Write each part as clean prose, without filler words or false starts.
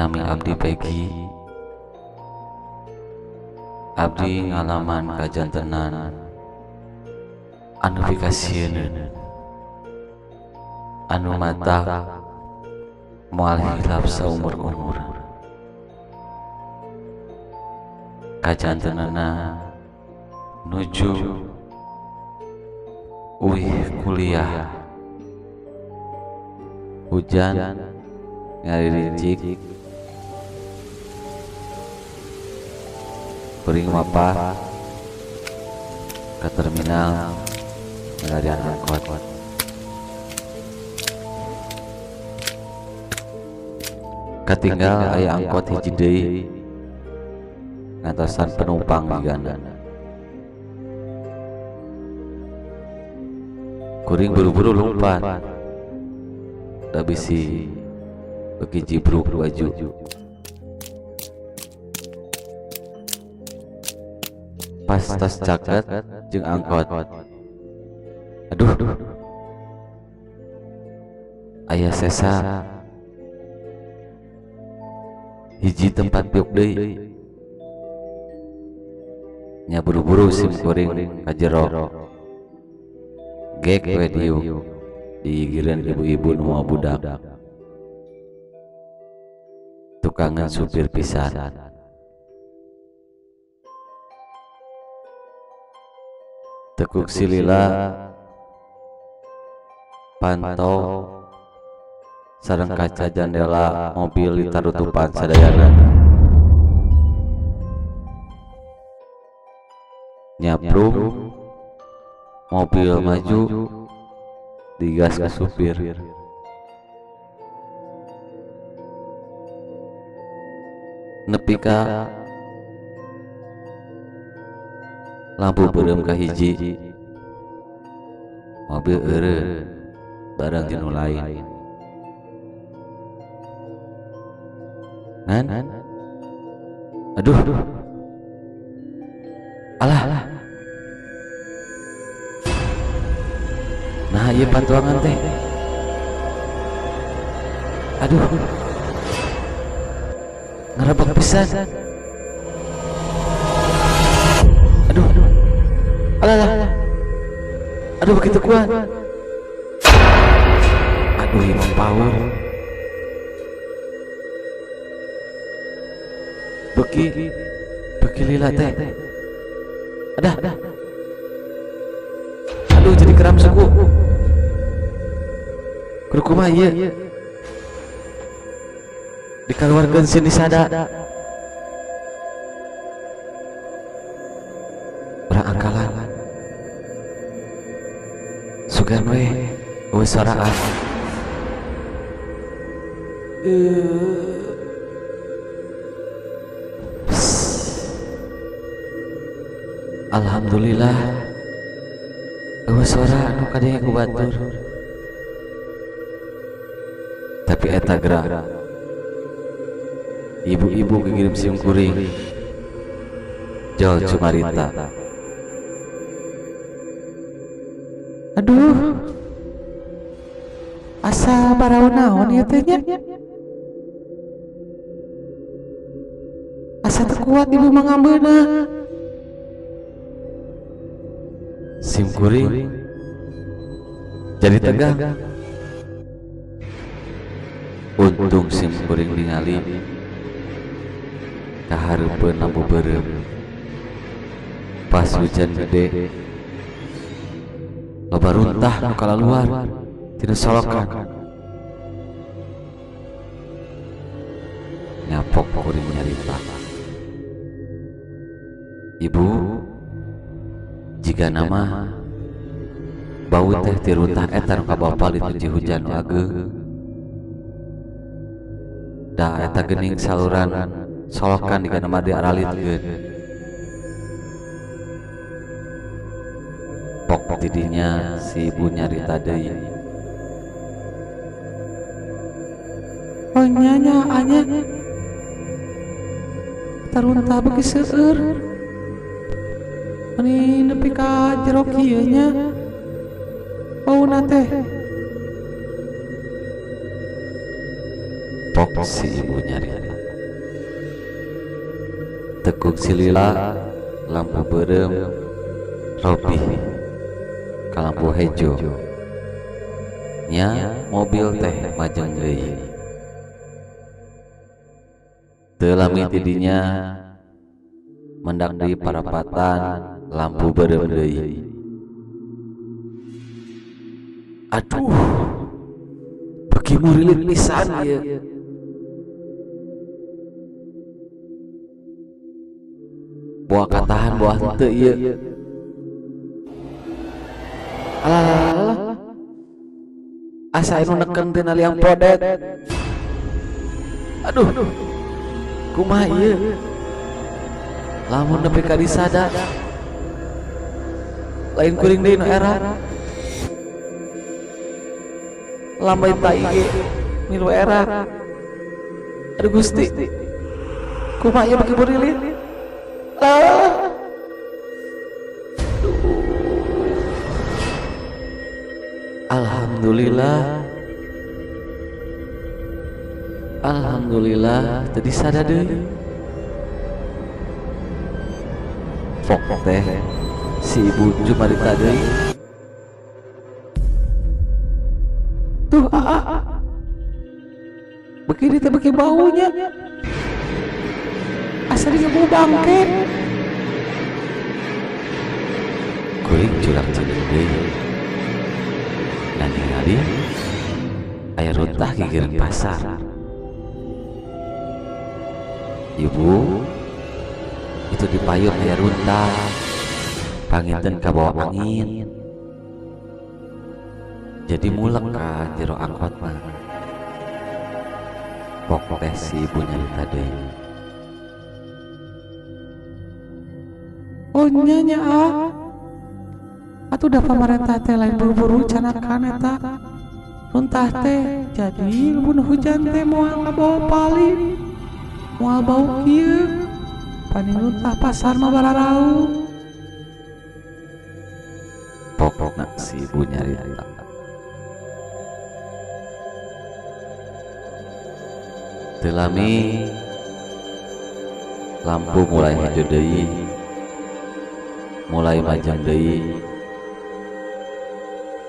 Nami abdi Pegi. Abdi ngalaman kajantenan anu pikasieun, anu matak moal hilap saumur-umur. Kajantenanna nuju uih kuliah, hujan ngariricik, kuring mapah ke terminal milarian angkot. Katinggal aya angkot hiji deui ngatosan penumpang jigana. Kuring buru-buru lumpat da bisi beuki jibruk baju. Pas tos caket jeung angkot, aduh, aya sesa hiji tempat diuk deui. Nya buru-buru sim kuring ka jero, gek we diuk digigireun ibu-ibu nu mawa budak. Tukangan supir pisan. Tekuk silila panto sareng kaca jandela mobil ditarutupan sadayana. Nyaprung mobil maju digas ku supir. Nepi ka lampu beureum kahiji, mobil eureun bareng jeung nu lain. Ngan aduh, alah, nah ieu patuangan teh, aduh, ngarebek pisan, aduh, alah, alah, aduh, begitu kuat, aduh, ieu mah power, beki beki lila teh, adah, aduh, jadi kram suku. Kudu kumaha ieu? Dikaluarkeun sieun disada. Urang angkalan. Sugan we eueuh soraan. Alhamdulillah eueuh sora anu kadenge ku batur. Tapi eta gerak ibu-ibu kikirim sim kuring jol cumarita. Aduh, asa barau naon ieu teh nya? Asa teu kuat ibu mah ngambeuna. Sim kuring jadi tegang. Untung sim kuring ningali kahareupeun lampu beureum. Pas hujan gede loba runtah nu kalaluar tina solokan. Nyapok kuring nyarita. Ibu, jigana mah bau teh ti runtah eta nu kabawa palit ku hujan nu ageung. Da eta geuning saluran solokan digana mah diaralitkeun. Pok tidinya si ibu nyarita deui. Oh nya nya anya. Taruntah beuki seueur. Meni nepi ka jero kieu nya. Bauna teh. Pok si ibu nyarita. Teu kungsi lila lampu beureum robih ka lampu hejo nya mobil teh majeng deui. Teu lami ti dinya mendak di parapatan lampu beureum deui. Aduh, beuki murilit pisan ieu. Boa katahan boa henteu ieu. Alah alah alah. Asa anu neken tina liang podet. Aduh. Kumaha ieu? Lamun nepi ka disada. Lain kuring deui nu era. Lambai tai ge milu era. Aduh Gusti. Kumaha ieu beuki burilit? Ah. Alhamdulillah. Alhamdulillah teu disada deui. Pok teh si ibu jumarita deui. Tuh aa. Beuki dieu teh beuki baunya. Asa dieu bangke. Kuring culak cilik deui. Dan ningali aya runtah gigireun pasar. Ibu itu dipayun aya runtah panginten kabawa angin. Jadi mulek ka jero angkotna. Pok teh si ibu nyarita deui. Oh nya nya ah. Atuh da pamarentah teh lain buru-buru canakan eta. Runtah teh jadi mun hujan teh moal kabawa palin. Moal bau kieu. Paning runtah pasar mah bararau. Pokokna si ibu nyarita. Teu lami lampu mulai hejo deui, mulai majeng deui,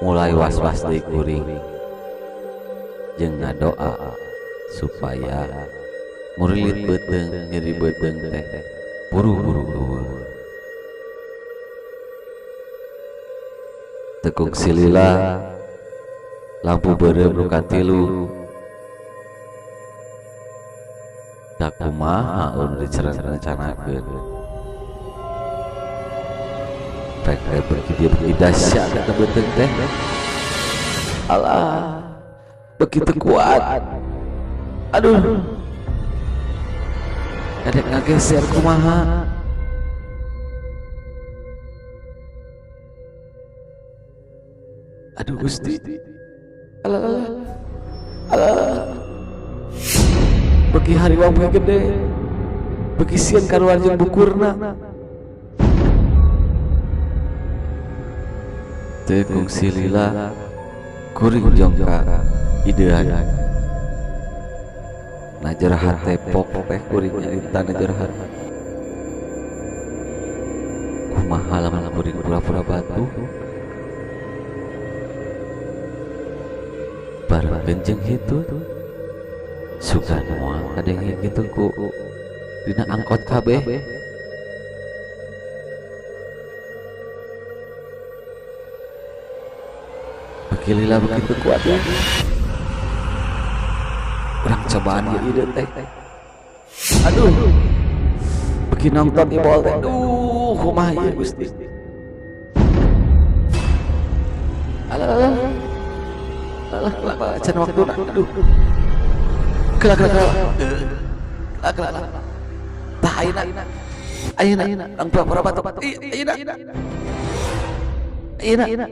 mulai was-was deui kuring jeung ngadoa supaya murilit beuteung nyeri beuteung teh buru-buru eueuh. Teu kungsi lila lampu beureum nu katilu. Da kumaha anu direncanakeun. Rek rek beuki dieu beuki dahsyat eta beuteung teh. Alah, begitu kuat. Aduh. Kadek ngageser kumaha. Aduh Gusti. Alah alah. Alah. Beuki hariwang beuki gede. Beuki sieun kaluar jeung bukurna. Teu kungsi lila kuring jongka idean. Najer hate pok teh kuring nyarita najer hate. Kumaha lamun kuring pura-pura batu? Bareng jeung hitut. Sugan moal kadenge kitu ku dina angkot kabeh. Beuki lila begitu kuat ya. Urang cobaan ieu ide teh. Aduh. Beuki nongton ibol teh. Duh, kumaha ieu Gusti. Alah alah. Alah, alah, can waktuna. Aduh. Kelak kelak kelak. Kelak kelak kelak. Tah ayeuna. Ayeuna urang pura-pura batuk. Ayeuna. Ayeuna.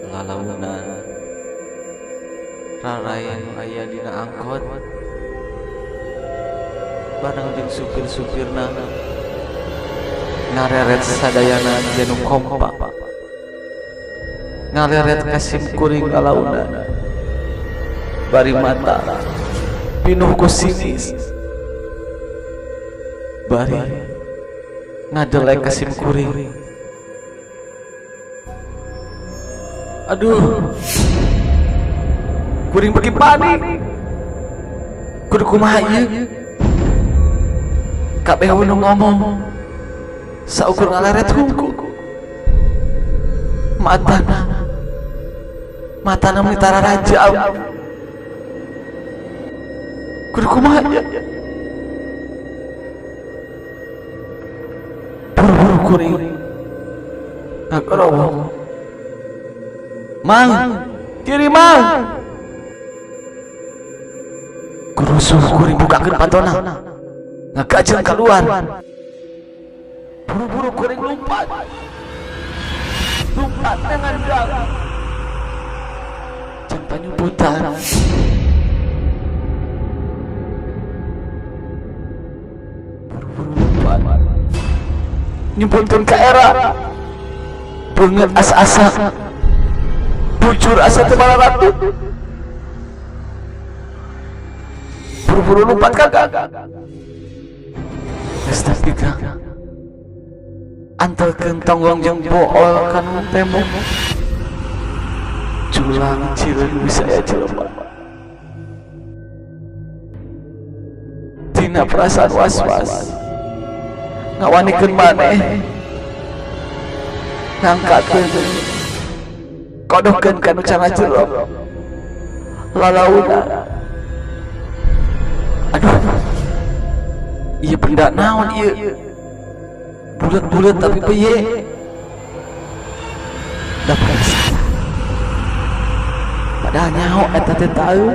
Lalaunan rarai nu aya dina angkot bareng jeung supir-supirna Ngareret sadayana janu kompak. Ngaleret ka sim kuring lalauna. Bari mata pinuh ku sinis. Bari ngadelek ka sim kuring. Aduh. Kuring beki panik. Kudu kumaha ieu? Kabeh nu ngomong saukur ngaleret hungkul. Matana matana meni tararajam. Kudu kumaha ieu? Buru-buru kuring ngagorowok. Mang, kiri mang. Kurusuh kuring bukakeun pantona. Ngagajeng keluar. Buru-buru kuring lompat. Lompat dengan dang. Jeung panyumputan. Buru-buru lompat. Nyumputkeun ka era. Beungeut asa-asa. Bujur asa teu mararatu. Buru-buru lompat kagak. Geus tapi kang. Antelkeun tonggong jeung bool kana tembok. Culang cileun bisa aya jelema. Tina perasaan was-was. Ngawanikeun maneh. Ngangkatkeun. Kodohkeun kana cana jero. Lalauna. Aduh. Ieu benda naon ieu? Bulat-bulat tapi peye. Da penasaran. Padahal nyaho eta teh tahu.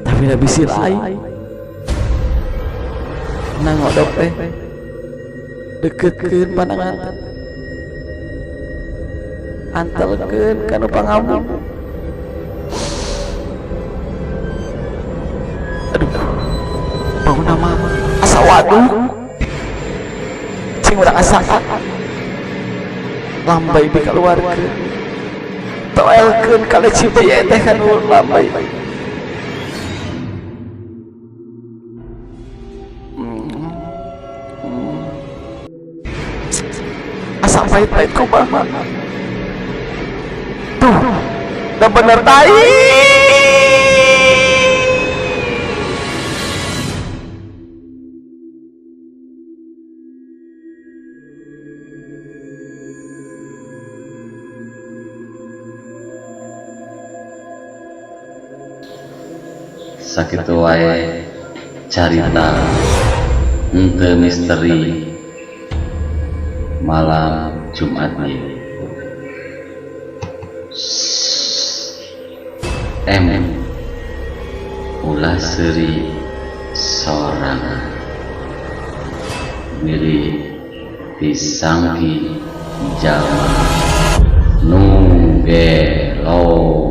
Tapi da bisi lain. Nangodok teh. Deketkeun pandangan teh. Antelkeun kana pangabu. Aduh. Bauna mah asa waduh. Cing urang asa. Lambai dikaluarkeun. Toelkeun kaleci beye teh kanu lambai. Asa pahit-pahit kumaha. Tuh, udah bener tai. Sakitu wae carita henteu misteri malam Jumat ieu. M ulah seuri sorangan bilih disangki jalma nu gelo.